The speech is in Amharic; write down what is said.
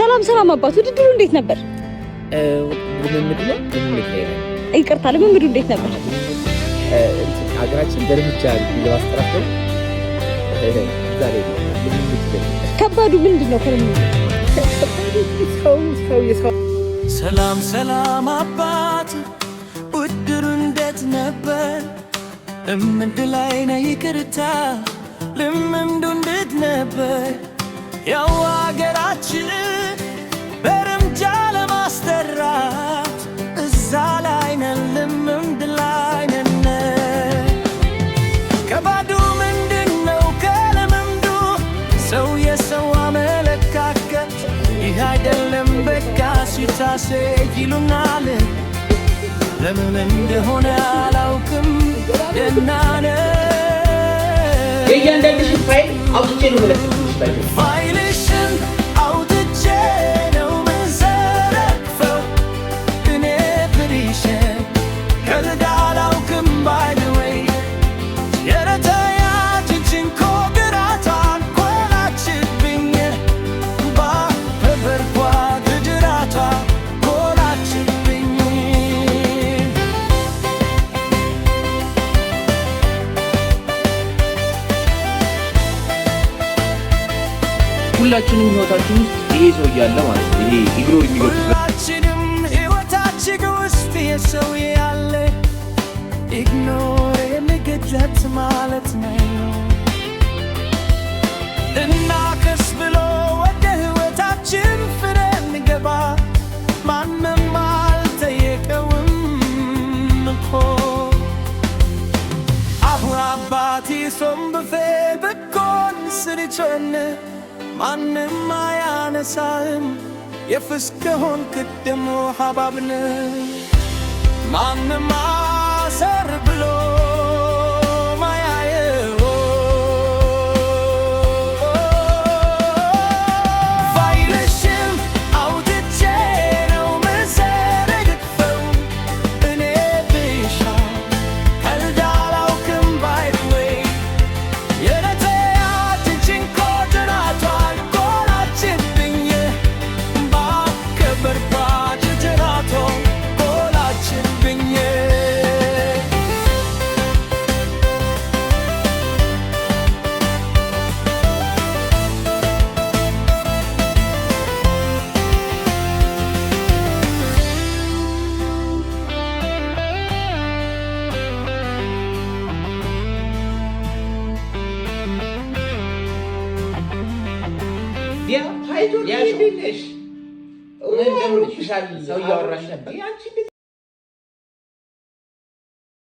ሰላም ሰላም አባት፣ ውድድሩ እንዴት ነበር? ልምምድ ነው፣ ልምምድ ላይ ነው። ይቅርታ፣ ልምምዱ እንዴት ነበር? ሀገራችን በእርምጃ ለማስጠራት ነው። እዛ ላይ ነው ልምምድ ላይ። ከባዱ ምንድን ነው? ከልምምዱ ሰው ሰው የሰው ሰላም ሰላም አባት፣ ውድድሩ እንዴት ነበር? ልምምድ ላይ ነህ፣ ይቅርታ፣ ልምምዱ እንዴት ነበር? ያው ሀገራችን በእርምጃ ለማስጠራት እዛ ላይ ነን፣ ልምምድ ላይ ነን። ከባዱ ምንድን ነው ከልምምዱ? ሰው የሰው አመለካከት ይህ አይደለም በቃ ሲታሴ ይሉናል። ለምን እንደሆነ አላውቅም። ደህና ነን። የእያንዳንድሽን ፋይል አውጥቼ ነው መለክትሽ። ፋይልሽን አውጥቼ ነው ምዘረግፈው። እኔ ብሪሽን ቀልድ አላውቅም፣ by the way የረተያችንችን ኮግራቷን ኮላችብኝ ባበርኳ ግድራቷ ኮላችብኝ። ሁላችንም ህይወታችን ውስጥ ይሄ ሰው እያለ ማለት ነው። ይሄ ignore የሚገቡት ሁላችንም ሕይወታችን ውስጥ የሰው ያለ ignore የሚገድለት ማለት ነው። እና ቀስ ብሎ ወደ ሕይወታችን ፍሬ እንገባ ማንም አልጠየቀውም እኮ። አሁን አባቴ ሶምብፌ ብኮን ስልቾን ማንም አያነሳህም። የፍስከሆን ቅድሞ ሀባብን ማንም አሰር ብሎ ማያየው። ፋይልሽን አውጥቼ ነው ምዘረግፈው። እኔ ብሻ ቀልድ አላውቅም፣ by the way የረተያችንችን ኮድራቷን ኮላችብኝ ባከበርኳት ጅራቷ ኮላችብኝ። ያ ሰው እያወራሽ ነበር። ያንቺ